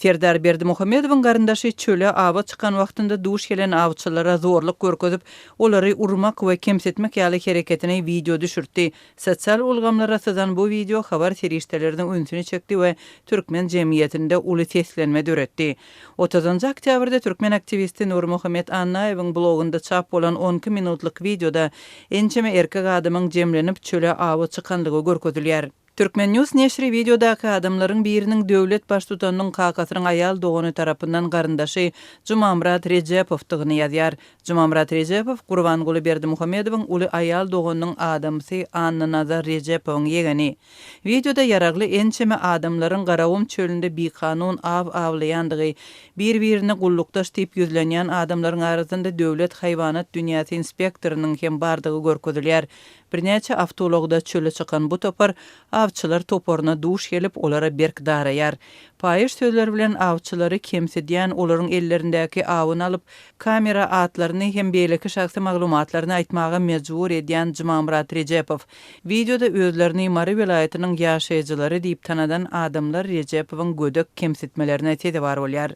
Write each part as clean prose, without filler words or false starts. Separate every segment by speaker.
Speaker 1: Serdar Berdimuhamedowyň garyndaşy çöle awa çykan wagtynda duş gelen awçylara zorluk görkezip, olary urmak we kemsitmek ýaly hereketini wideo düşürtdi. Sosial ulgamlara syzan bu wideo habar serişdeleriniň ünsüni çekdi we türkmen jemgyýetinde uly seslenme döretdi. Otuzynjy oktýabrda türkmen aktiwisti Nurmuhammet Annaýewiň blogunda çap bolan on iki minutlyk wideoda ençeme erkek adamyň jemlenip çöle awa çykanlygy görkezilýär. Turkmen. News neşiri wideodaky adamlaryň biriniň döwlet baştutanynyň kakasynyň aýal dogany tarapyndan garyndaşy Jumamyrat Rejepowdygyny ýazýar. Jumamyrat Rejepow Gurbanguly Berdimuhamedowyň uly aýal doganynyň adamsy Annanazar Rejepowyň ýegeni. Wideoda ýaragly ençeme adamlaryň Garagum çölünde bikanun aw awlaýandygy, bir-birine gullukdaş diýip ýüzlenýän adamlaryň arasynda döwlet haýwanat dünýäsi inspektorynyň hem bardygy görkezilýär. Birnäçe awtoulagda çöle çykan bu topar awçylar toparyna duş gelip, olara berk daraýar. Paýyş sözler bilen awçylary kemsidýän olaryň ellerindäki awyny alyp, kamera atlaryny hem beýleki şahsy maglumatlaryny aýtmaga mejbur edýän Jumamyrat Rejepow. Wideoda özlerini Mary welaýatynyň ýaşaýjylary diýip tanadan adamlar Rejepowyň gödek kemsitmelerine sezewar bolýar.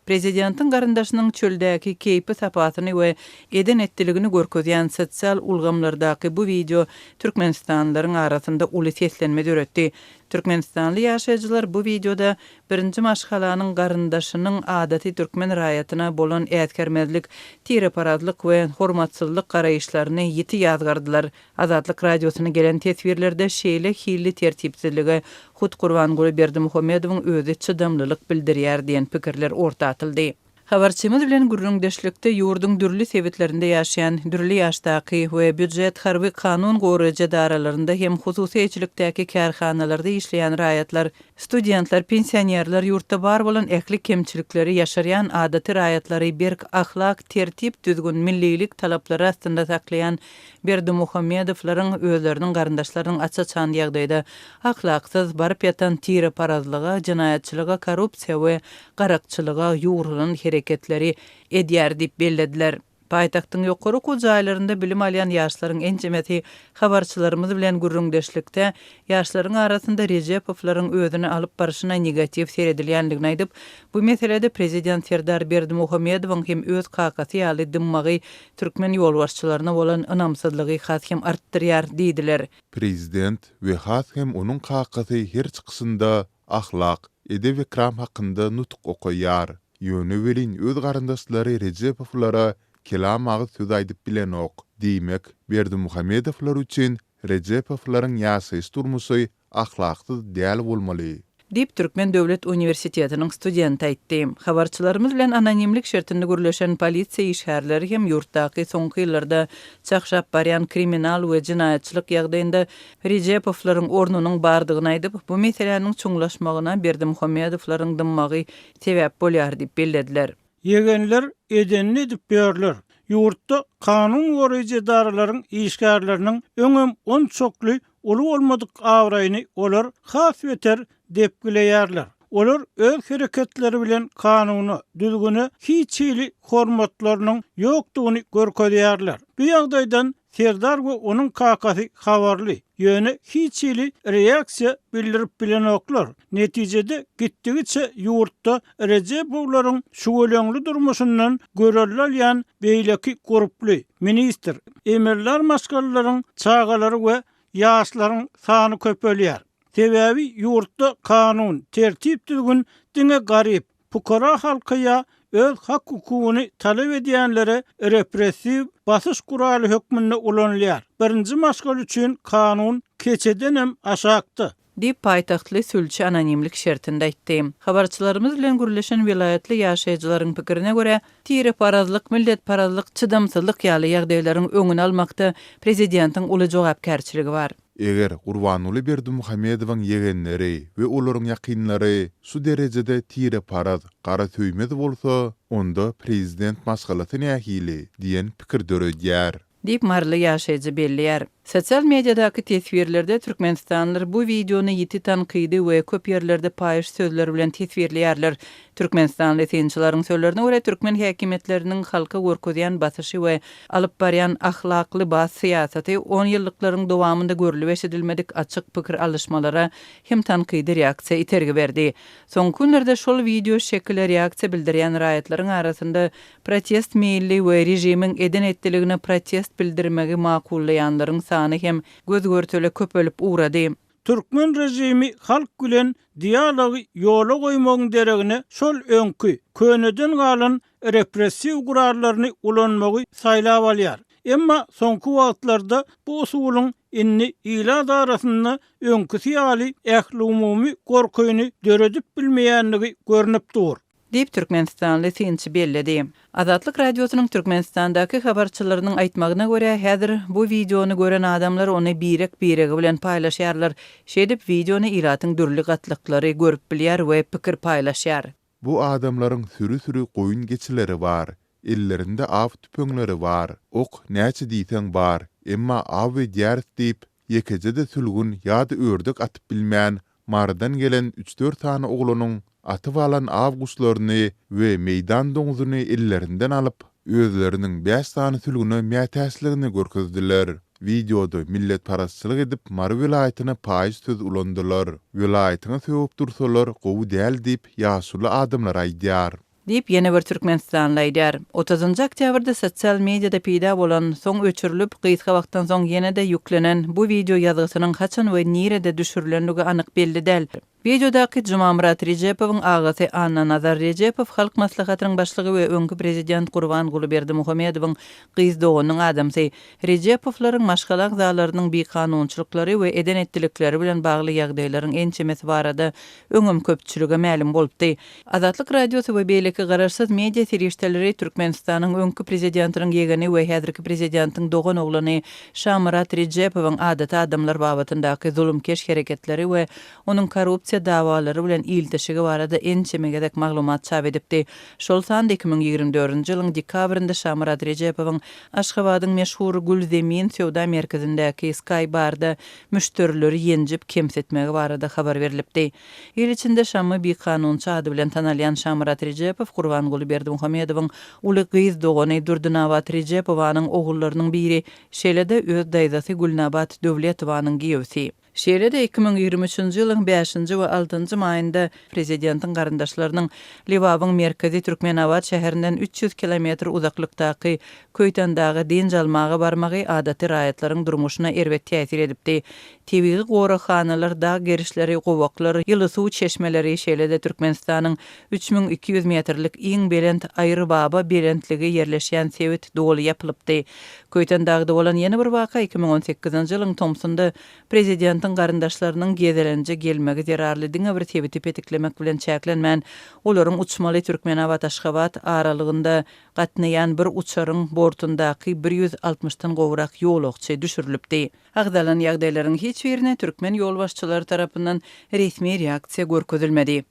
Speaker 1: Prezidentiň garyndaşynyň çöldäki keýpi-sapasyny we eden-etdiligini görkezýän sosial ulgamlardaky bu wideo türkmenistanlylaryň arasynda uly seslenme döretdi. Türkmenistanly ýaşaýjylar bu wideoda birinji maşgalanyň garyndaşynyň adaty türkmen raýatyna bolan äsgermezlik, tireparazlyk we hormatsyzlyk garaýyşlaryny ýiti ýazgardylar. Azatlyk Radiosyna gelen teswirlerde şeýle hilli tertipsizlige hut Gurbanguly Berdimuhamedowyň özi çydamlylyk bildirýär diýen pikirler orta atyldy. Habarçymyz bilen gürrüňdeşlikde ýurduň dürli sebitlerinde ýaşaýan, dürli ýaşdaky we býujet, harby, kanun goraýjy edaralarynda hem hususy eýeçilikdäki kärhanalarda işleýän raýatlar, studentler, pensionerler ýurtda bar bolan ähli kemçilikleri ýaşyrýan adaty raýatlary berk ahlak, tertip-düzgün, millilik talaplary astynda saklaýan Berdimuhamedowlaryň özleriniň garyndaşlarynyň aç-açan ýagdaýda ahlaksyz, baryp ýatan tireparazlyga, jenaýatçylyga, korrupsiýa we garakçylyga ýugrulan hereketleri edýär diýip bellediler. Paýtagtyň ýokary okuw jaýlarynda bilim alýan ýaşlaryň ençemesi habarçylarymyz bilen gürrüňdeşlikde ýaşlaryň arasynda Rejepowlaryň özüni alyp barşyna negatiw seredilýändigini aýdyp, bu meselede prezident Serdar Berdimuhamedowyň hem öz kakasy ýaly dymmagy türkmen ýolbaşçylaryna bolan ynamsyzlygy has hem artdyrýar diýdiler.
Speaker 2: Prezident we has hem onuň kakasy her çykyşynda ahlak, edep-ekram hakynda nutuk okaýar. Ýöne welin öz garyndaşlary Rejepowlara kelam agyz söz aýdyp bilenok. Diýmek, Berdimuhamedowlar üçin Rejepowlaryň ýaşaýyş-durmuşy ahlaksyz däl bolmaly.
Speaker 1: Diýip, Türkmen döwlet uniwersitetiniň studenti aýtdy. Habarçylarymyz bilen anonimlik şertinde gürleşen polisiýa işgärleri hem ýurtdaky soňky ýyllarda çagşap barýan kriminal we jenaýatçylyk ýagdaýynda Rejepowlaryň ornunyň bardygyny aýdyp, bu meseläniň çuňlaşmagyna Berdimuhamedowlaryň dymmagy sebäp bolýar diýip bellediler.
Speaker 3: Ýegenler edenini edip ýörler. Ýurtda kanun goraýjy edaralaryň işgärleriniň öňem onçakly uly bolmadyk abraýyny olar has beter depgileýärler. Olar öz hereketleri bilen kanuna, düzgüne hiç hili hormatlarynyň ýokdugyny görkezýärler. Bu ýagdaýdan Serdar we onuň kakasy habarly, ýöne hiç hili reaksiýa bildirip bilenoklar. Netijede gitdigiçe ýurtda Rejepowlaryň şüweleňli durmuşyndan görelde alýan beýleki gurply, ministr, emeldar maşgalalaryň çagalary we ýaşlaryň sany köpelýär. Sebäbi ýurtda kanun, tertip-düzgün diňe garyp, pukara halka ýa öz hak-hukugyny talap edýänlere repressiw basyş guraly hökmünde ulanylýar. Birinji maşgala üçin kanun keçedenem aşakda.
Speaker 1: Diýip, paýtagtly sülçi anonimlik şertinde aýtdy. Habarçylarymyz bilen gürleşen welaýatly ýaşaýjylaryň pikirine görä, tireparazlyk, milletparazlyk, çydamsyzlyk ýaly ýagdaýlaryň öňüni almakda prezidentiň uly jogapkärçiligi bar.
Speaker 2: Eger Gurbanguly Berdimuhamedowyň ýegenleri we olaryň ýakynlary şu derejede tireparaz, garasöýmez bolsa, onda prezident maşgalasy nähili diýen pikir döredýär.
Speaker 1: Diýip, maryly ýaşaýjy belleýär. Sosial mediadaky teswirlerde türkmenistanlylar bu wideony ýiti tankydy we köp ýerlerde paýyş sözler bilen teswirleýärler. Türkmenistanly synçylaryň sözlerine görä, türkmen häkimiýetleriniň halka görkezýän basyşy we alyp barýan ahlakly-bas syýasaty onýyllyklaryň dowamynda görlüp-eşidilmedik açyk pikir alyşmalara hem tankydy reaksiýa itergi berdi. Soňky günlerde şol wideo şekile reaksiýa bildirýän raýatlaryň arasynda Protest meýilli we režimiň eden-etdiligine protest bildirmegi makullaýanlaryň sany hem göz-görtele köpelip ugrady.
Speaker 3: Türkmen režimi halk bilen dialogy ýola goýmagyň deregine şol öňki, köneden galan repressiw gurallaryny ulanmagy saýlap alýar. Emma soňky wagtlarda bu usulyň indi ilat arasynda öňküsi ýaly ählumumy gorkyny döredip bilmeýändigi görnüp dur.
Speaker 1: Diýip, türkmenistanly synçy belledi. Azatlyk Radiosynyň Türkmenistandaky habarçylarynyň aýtmagyna görä, häzir bu wideony gören adamlar ony birek-biregi bilen paýlaşýarlar. Şeýdip, wideony ilatyň dürli gatlaklary görüp bilýär we pikir paýlaşýar.
Speaker 2: Bu adamlaryň süri-süri goýun-geçileri bar. Ellerinde aw tüpeňleri bar. Ok näçe diýseň bar, emma aw edýäris diýip, ýekeje-de sülgün ýa-da ördek atyp bilmän, Marydan gelen üç-dört sany oglanyň atyp alan aw guşlaryny we meýdan doňzuny ellerinden alyp, özleriniň bäş sany sülgüne mätäçligini görkezdiler. Wideoda milletparazçylyk edip Mary welaýatyna paýyş söz ulandylar. Welaýatyňa sögüp dursalar gowy däl diýip ýaşuly adamlar aýdýar.
Speaker 1: Diýip, ýene bir türkmenistanly aýdýar. Otuzynjy oktýabrda sosial mediada peýda bolan, soň öçürilip, gysga wagtdan soň ýene-de ýüklenen bu wideo ýazgysynyň haçan we nirede düşürilendigi anyk belli däl. Wideodaky Jumamyrat Rejepowyň agasy Annanazar Rejepow Halk Maslahatynyň başlygy we öňki prezident Gurbanguly Berdimuhamedowyň gyz doganynyň adamsy. Rejepowlaryň maşgala agzalarynyň bikanunçylyklary we eden-etdilikleri bilen bagly ýagdaýlaryň ençemesi barada öňem köpçülige mälim bolupdy. Azatlyk Radiosy we beýleki garaşsyz media serişdeleri Türkmenistanyň öňki prezidentiniň ýegeni we häzirki prezidentiň doganoglany Şamyrat Rejepowyň adaty adamlar babatyndaky zulumkeş hereketleri we onuň korrupsiýa dawalary bilen ilteşigi barada ençeme gezek maglumat çap edipdi. Şol sanda 2024-nji ýylyň dekabrynda Şamyrat Rejepowyň Aşgabadyň meşhur Gül Zemin söwda merkezindäki Sky Barda müşderileri ýenjip kemsitmegi barada habar berlipdi. Il içinde Şammy bikanunçy ady bilen tanalýan Şamyrat Rejepow Gurbanguly Berdimuhamedowyň uly gyz dogany Durdynabat Rejepowanyň ogullarynyň biri, şeýle-de öz daýzasy Gülnabat Döwletowanyň giýewsi. Şeýle-de 2023-nji ýylyň bäşinji we altynjy maýynda prezidentiň garyndaşlarynyň Lebabyň merkezi Türkmenabat şäherinden 300 kilometr uzaklykdaky Köýtendaga dynç almaga barmagy adaty raýatlaryň durmuşyna erbet täsir edipdi. Tebigy goraghanalar, dag gerişleri, gowaklar, ýyly suw çeşmeleri, şeýle-de Türkmenistanyň 3200 metrlik iň belent Aýrybaba belentligi ýerleşýän sebit doly ýapylypdy. Köýtendagda bolan ýene bir waka 2018-nji ýylyň tomsunda prezidentiň garyndaşlarynyň gezelenje gelmegi zerarly diňe bir sebiti petiklemek bilen çäklenmän, olaryň uçmaly Türkmenabat-Aşgabat aralygynda gatnaýan bir uçaryň bortundaky bir ýüz altmyşdan gowrak ýolagçy düşürilipdi. Agzalan ýagdaýlaryň hiç birine türkmen ýolbaşçylary tarapyndan resmi reaksiýa görkezilmedi.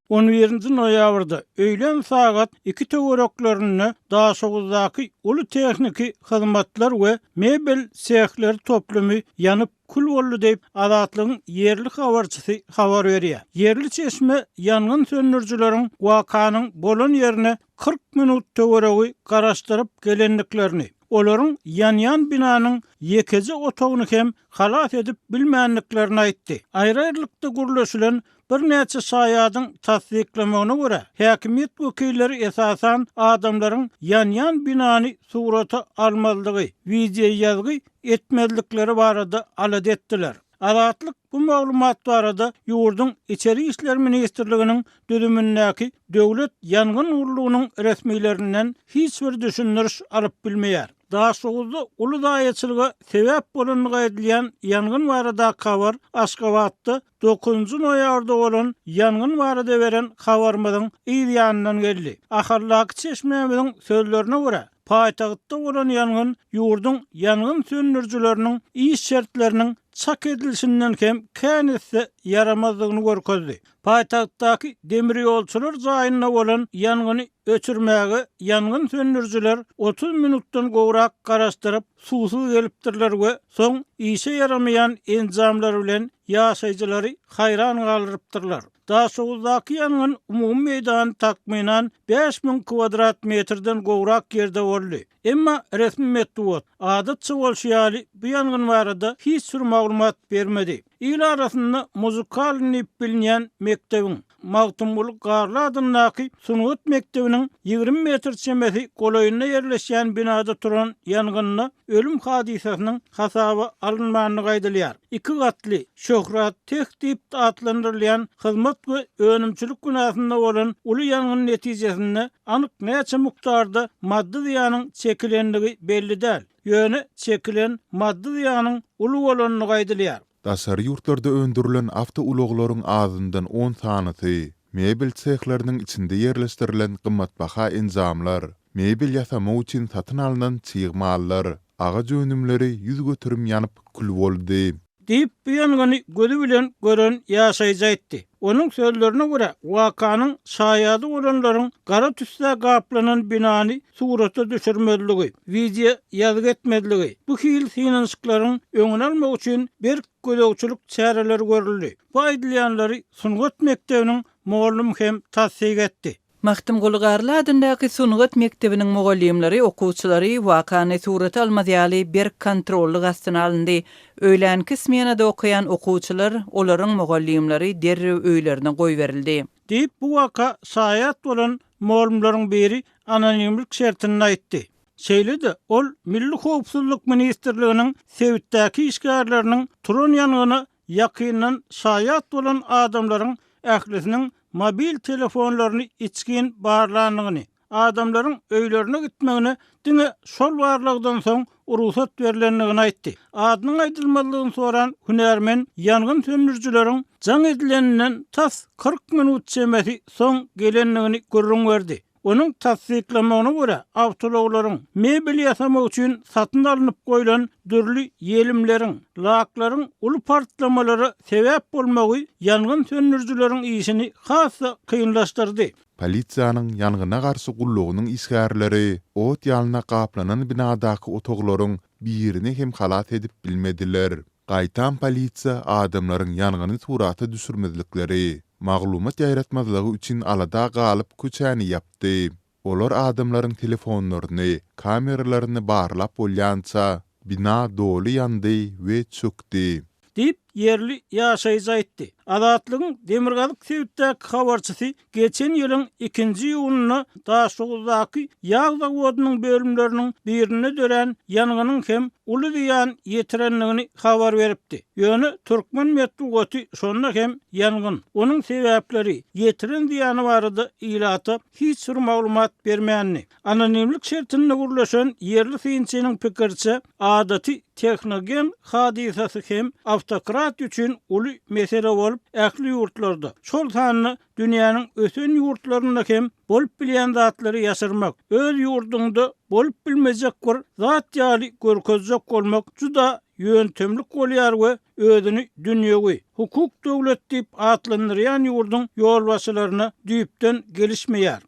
Speaker 3: On birinji noýabrda öýlän sagat iki töwereklerinde Daşoguzdaky uly tehniki hyzmatlar we mebel sehleri toplumy ýanyp kül boldy diýip, Azatlygyň ýerli habarçysy habar berýär. Ýerli çeşme ýangyn söndürijileriň wakanyň bolan ýerine 40 minut töweregi garaşdyryp gelendiklerini, olaryň ýanýan binanyň ýekeje otagyny hem halas edip bilmändiklerini aýtdy. Aýry-aýrylykda gürleşilen Birnäçe şaýadyň tassyklamagyna görä, häkimiýet wekilleri esasan adamlaryň ýanýan binany surata almazlygy, wideoýazgy etmezlikleri barada alada etdiler. Azatlyk bu maglumat barada ýurduň Içeri işler ministrliginiň düzümindäki Döwlet ýangyn gullugynyň resmilerinden hiç bir düşündiriş alyp bilmeýär. Daşoguzda uly zaýaçylyga sebäp bolandygy aýdylýan ýangyn baradaky habar Aşgabatda Dokuzynjy noýabrda bolan ýangyn barada beren habarymyzyň yz ýanyndan geldi. Ahaldaky çeşmämiziň sözlerine görä, paýtagtda bolan ýangyn ýurduň ýangyn söndürijileriniň iş şertleriniň çak edilişinden hem kän esse ýaramazdygyny görkezdi. Paýtagtdaky demirýolçular jaýynda bolan ýangyny. öçürmäge ýangyn söndürijiler 30 minutdan gowrak garaşdyryp, suwsuz gelipdirler we soň işe ýaramaýan enjamlar bilen ýaşaýjylary haýran galdyrypdyrlar. Daşoguzdaky ýangyn umumy meýdany takmynan 5000 kwadrat metrden gowrak ýerde boldy. Emma resmi metbugat, adatça bolşy ýaly, bu ýangyn barada hiç bir maglumat bermedi. Il arasynda muzykalnyý diýip bilinýän mekdebiň, Magtymguly Garly adyndaky sungat mekdebiniň 20 metr çemesi golaýynda ýerleşýän binada turan ýangynda ölüm hadysasynyň hasaba alynmandygy aýdylýar. Iki gatly, Şöhrat teh diýip atlandyrylýan hyzmat we önümçilik binasynda bolan uly ýangyn netijesinde anyk näçe mukdarda maddy zyýanyň çekilendigi belli däl, ýöne çekilen maddy zyýanyň uly bolandygy aýdylýar.
Speaker 2: Daşary ýurtlarda öndürilen awtoulaglaryň azyndan on sanysy, mebel sehleriniň içinde ýerleşdirilen gymmatbaha enjamlar, mebel ýasamak üçin satyn alnan çig mallar, agaç önümleri 100% ýanyp, kül boldy.
Speaker 3: Diýip, bu ýangyny gözi bilen gören ýaşaýjy aýtdy. Onuň sözlerine görä, wakanyň şaýady bolanlaryň gara tüssä gaplanan binany surata düşürmezligi, wideo ýazgy etmezligi, bu hili synanyşyklaryň öňüni almak üçin berk gözegçilik çäreleri görüldi. Bu aýdylýanlary sungat mekdebiniň mugallymy hem tassyk etdi.
Speaker 1: Magtymguly Garly adyndaky sungat mekdebiniň mugallymlary okuwçylary wakany surata almaz ýaly berk kontrollyk astyna alyndy. Öýlänki smenada okaýan okuwçylar, olaryň mugallymlary derrew öýlerine goýberildi.
Speaker 3: Diýip, bu waka şaýat bolan mugallymlaryň biri anonimlik şertinde aýtdy. Şeýle-de, ol Milli howpsuzlyk ministrliginiň sebitdäki işgärleriniň turan ýangyna ýakyndan şaýat bolan adamlaryň ählisiniň mobil telefonlaryny içgin barlandygyny, adamlaryň öýlerine gitmegine diňe şol barlagdan soň rugsat berlendigini aýtdy. Adynyň aýdylmazlygyny soran hünärmen ýangyn söndürijileriň jaň edileninden tas 40 minut çemesi soň gelendigini gürrüň berdi. Onuň tassyklamagyna görä, awtoulaglaryň, mebel ýasamak üçin satyn alnyp goýlan dürli ýelimleriň, laklaryň uly partlamalara sebäp bolmagy ýangyn söndürijileriň işini has-da kynlaşdyrdy.
Speaker 2: Polisiýanyň ýangyna garşy gullugynyň işgärleri ot ýalna gaplanan binadaky otaglaryň birini hem halas edip bilmediler. Gaýtam polisiýa adamlaryň ýangyny surata düşürmezlikleri, maglumat ýaýratmazlygy üçin alada galyp köçäni ýapdy. Olar adamlaryň telefonlaryny, kameralaryny barlap bolýança, bina doly ýandy we çökdi.
Speaker 3: Diýip, ýerli ýaşaýjy aýtdy. Azatlygyň demirgazyk sebitdäki habarçysy Geçen ýylyň ikinji iýunynda Daşoguzdaky ýag zawodynyň bölümleriniň birinde dörän ýangynyň hem uly zyýan ýetirendigini habar beripdi. Ýöne türkmen metbugaty şonda hem ýangyn, onuň sebäpleri, ýetiren zyýany barada ilata hiç bir maglumat bermändi. Anonimlik şertinde gürleşen ýerli synçynyň pikiriçe, adaty tehnogen hadysasy hem awtokratiýa üçin uly mesele bolup, ähli ýurtlarda, şol sanda dünýäniň ösen ýurtlarynda hem bolup bilýän zatlary ýaşyrmak, öz ýurduňda bolup bilmejek bir zat ýaly görkezjek bolmak juda ýöntemlik bolýar we özüni dünýewi, hukuk döwlet diýip atlandyrýan ýurduň ýolbaşçylaryna düýpden gelişmeýär.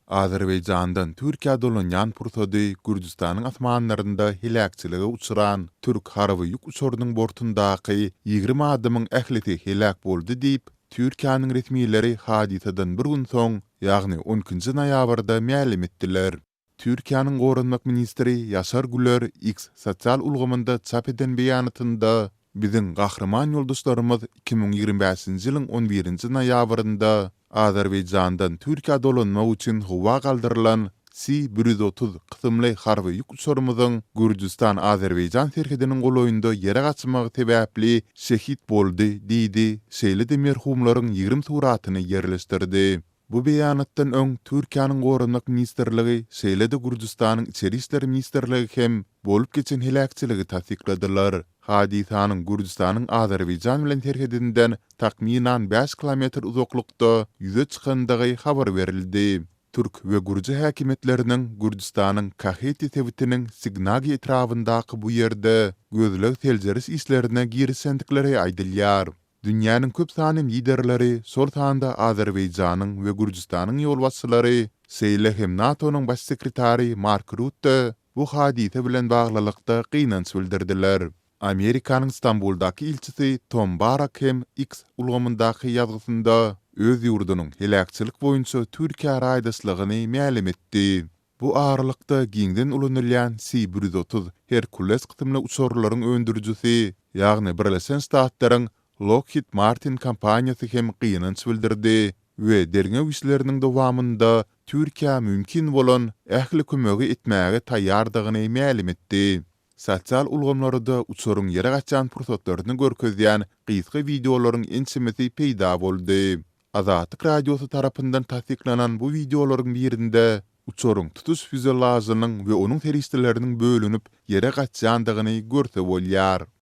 Speaker 2: Azerbaýjandan Türkiýä dolanýan pursady Gürjüstanyň asmanlarynda heläkçilige uçran türk harby ýük uçarynyň bortundaky 20 adamyň ählisi heläk boldy diýip, Türkiýäniň resmileri hadysadan bir gün soň, ýagny on ikinji noýabrda mälim etdiler. Türkiýäniň goranmak ministri Ýaşar Güler X sosial ulgamynda çap eden beýanatynda, Biziň gahryman ýoldaşlarymyz 2025-nji ýylyň on birinji noýabrynda Azerbaýjandan Türkiýä dolanmak üçin howa galdyrylan Si 130 kysymly harby ýük uçarymyzyň Gürjüstan-Azerbaýjan serhediniň golaýynda ýere gaçmagy sebäpli şehit boldy diýdi, şeýle-de merhumlaryň 20 suratyny ýerleşdirdi. Bu beýanatdan öň Türkiýäniň Goranmak ministrligi, şeýle-de Gürjüstanyň Içeri işler ministrligi hem bolup geçen heläkçiligi tassykladylar. Hadysanyň Gürjüstanyň Azerbaýjan bilen serhedinden takmynan bäş kilometr uzaklykda ýüze çykandygy habar berildi. Türk we gürji häkimiýetleriniň Gürjüstanyň Kaheti sebitiniň Signagi etrabyndaky bu ýerde gözleg-seljeriş işlerine girişendikleri aýdylýar. Dünýäniň köp sanly liderleri, şol sanda Azerbaýjanyň we Gürjüstanyň ýolbaşçylary, şeýle hem NATO-nyň Baş sekretary Mark Rutte bu hadysa bilen baglylykda gynanç bildirdiler. Amerikanyň Stambuldaky ilçisi Tom Barrak hem X ulgamyndaky ýazgysynda öz ýurdunyň heläkçilik boýunça Türkiýä raýdaşlygyny mälim etdi. Bu aralykda giňden ulanylýan C 130 Hercules kysymly uçarlaryň öndürijisi, ýagny Birleşen Ştatlaryň Lockheed Martin kompaniýasy hem gynanç bildirdi we derňew işleriniň dowamynda Türkiýä mümkin bolan ähli kömegi etmäge taýýardygyny mälim etdi. Sosial ulgamlarda uçaryň ýere gaçýan pursatlaryny görkezýän gysga wideolaryň ençemesi peýda boldy. Azatlyk Radiosy tarapyndan tassyklanan bu wideolaryň birinde uçaryň tutuş fýuzelažynyň we onuň serişdeleriniň bölünip ýere gaçýandygyny görse bolýar.